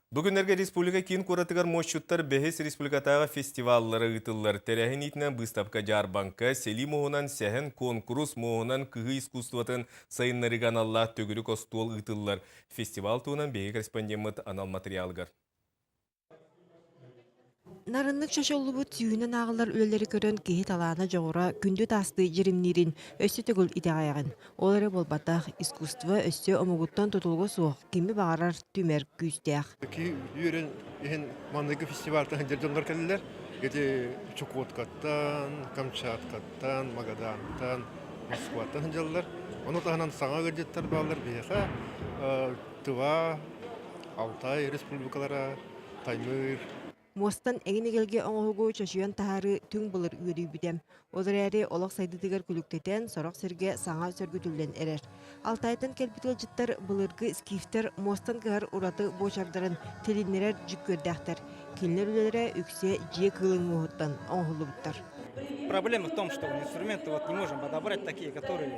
Бу күннэргэ республика киин куоратыгар муосчуттар бэһис республикатааҕы фестиваллара ыытыллар. Тэрээһин иитинэн быыстапка-дьаарбаҥка, сэлии муоһунан сэһэн куонкурус, муоһунан кыһыы искусствотын сайыннарыыга аналлаах төгүрүк остуол ыытыллар. Фестивал туһунан биһиги корреспондеммыт анал материалыгар. Нарыннык чочуллубут сүүһүнэн ааҕыллар үлэлэри көрөн киһи талаана-дьоҕура күндү таастыы дьиримниирин өссө төгүл итэҕэйэҕин. Ол эрэ буолбатах, искусство өссө омугуттан тутулуга суох кими баҕарар түмэр күүстээх. Киһи үөрэн иһин маныгы фестивальтан сылдьар дьоннор кэллилэр. Ити Чукоткаттан, Камчаткаттан, Магадантан, Москваттан сылдьаллар. Ону таһынан саҥа ыалдьыттар бааллар биһиэхэ Тыва, Алтай республикалара, Таймыр. Муостан эҥин-эгэлгэ оҥоһугу чочуйан таһаарыы түҥ былыр үөрүйбүтэ. Ол эрээри олох сайдыытыгар күлүктэтэн, сорох сиргэ саҥа сөргүтүллэн эрэр. Алтайтан кэлбит ыалдьыттар былыргы скифтэр муостан кыһар ураты буочардарын тилиннэрэр дьүккүөрдээхтэр. Кинилэр үлэлэрэ үксэ дьиэ кыылын муоһуттан оҥоһуллубуттар. Проблема в том, что инструменты вот не можем подобрать такие, которые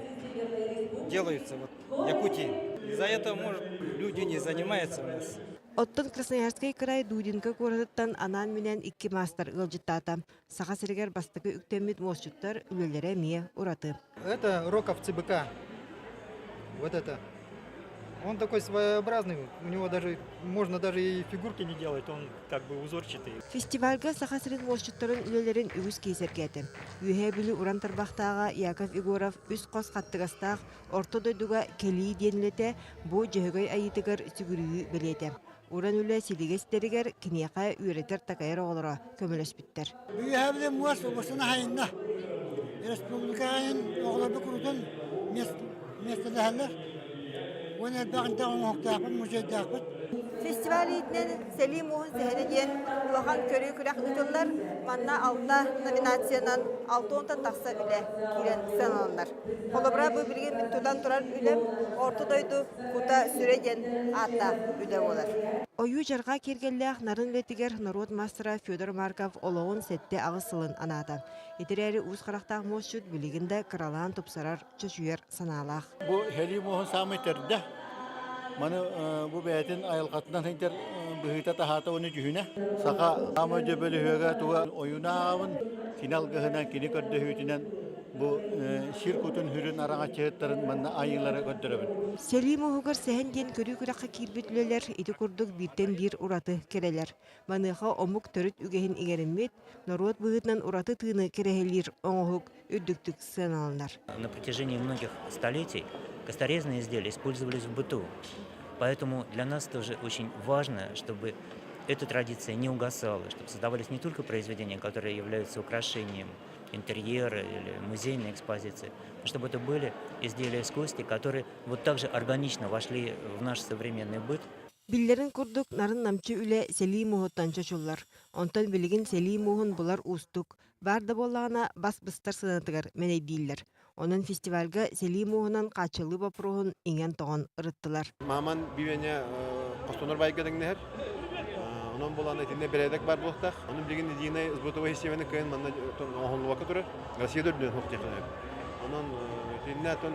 делаются вот в Якутии. Из-за этого, может, люди не занимаются у нас. Оттон Красноярскай кыраай Дудинка куоратыттан анаан-минээн икки маастар ыалдьыттаата. Саха сиригэр бастакы үктэммит муосчуттар үлэлэрэ эмиэ ураты. Это Роков ЦБК. Вот это. Он такой своеобразный, у него даже можно даже и фигурки не делать, он как бы узорчатый. Фестивальга Саха сирин муосчуттарын үлэлэрин үгүс киһи сэргээтэ. Үөһээ Бүлүү уран тарбахтааҕа Яков Егоров үс хос хаттыгастаах Орто дойдуга кэлии диэн үлэтэ бу Дьөһөгөй айыытыгар сүгүрүйүү бэлиэтэ. Уран үлэ силигэ ситэригэр киниэхэ үөрэтэр-такайар оҕолоро көмөлөспүттэр. Үөһээ муос угусын аһайынна. Республика айын оҕолорбу курутун миэстэлэһэллэр. Уон элбэх интэх оҥоһуктаахпыт, музейдаахпыт. Фестиваль иитинэн Сэлии муоһун сэһэнэ диэн улахан көрүү-күрэх ыытыллар. Манна алта номинациянан 60 тахса үлэ киирэн сыаналанар. Холобура, бу билигин мин тутан турар үлэм Орто дойду кута-сүрэ диэн ааттаах үлэ буолар. Ойуу-дьарҕаа киэргэллээх нарын үлэтигэр норуот маастара Федор Марков олоҕун 7-8 сылын анаата. Ити эрээри уус харахтаах муосчут билигин да кыралаан тупсарар, чочуйар санаалаах. Бу сэлии муоһун саамай төрдө. Маны бу бэйэтин айылҕатынан сылдьар быһыыта-таһаата уонна дьүһүнэ. Саха саамай дьөбөлүһүөгэ туга ойуунаабын, кини алгыһынан, кини көрдөһүүтүнэн бу сир кутун хүрүн араҥаччыһыттарын манна айыылары көрдөрөбүн. Сэлии муоһугар сэһэн диэн көрүү күрэххэ киирбит үлэлэр ити курдук бииртэн биир ураты кэрэлэр. Маныаха омук төрүт үгэһин иҥэриммит, норуот быһыытынан ураты тыыны кэрэһэлиир оҥоһук үрдүктүк сыаналанар. На протяжении многих столетий косторезные изделия использовались в быту. Поэтому для нас тоже очень важно, чтобы эта традиция не угасала, чтобы создавались не только произведения, которые являются украшением интерьера или музейной экспозиции, но чтобы это были изделия из кости, которые вот так же органично вошли в наш современный быт. Биллэрин курдук, нарын-намчы үлэ сэлии муоһуттан чочуллар. Онтон билигин сэлии муоһун булар уустук. Баар да буоллаҕына, бас быстар сыанатыгар мэнэйдииллэр. Онон фестивальга сэлии муоһунан хааччыллыы боппуруоһун иҥэн-тоҥон ырыттылар. Мааман бивене хостонор байга дэҥнэһэр. Онон булан итиннэ бэрээдэк бар буолтах. Онон билигин единая сбытовая системаны кыайан манна оҥоһуллубакка турар. Россия да үрдүнэн суох диэххэ Онон итиннэ атын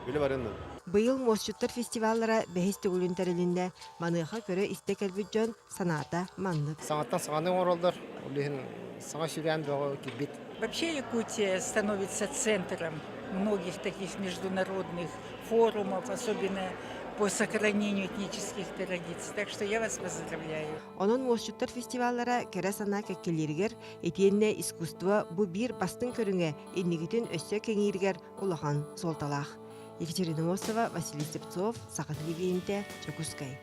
үлэ барыан Быйыл муосчуттар фестиваллара бэһис төгүлүн тэрилиннэ. Маныаха көрө-истэ кэлбит дьон санаата маннык. Саҥаттан саҥаны оҥороллор. Ол иһин саҥа сүүрээн бөҕө киирбит. Вообще Якутия становится центром многих таких международных форумов, особенно по сохранению этнических традиций. Так что я вас поздравляю. Онон муосчуттар фестиваллара кэрэ санаа кэккэлииригэр итиэннэ искусство бу биир бастыҥ көрүҥэ инникитин өссө кэҥииригэр улахан суолталаах. Екатерина Мосова, Василий Слепцов, Саха телевидениетэ, Дьокуускай.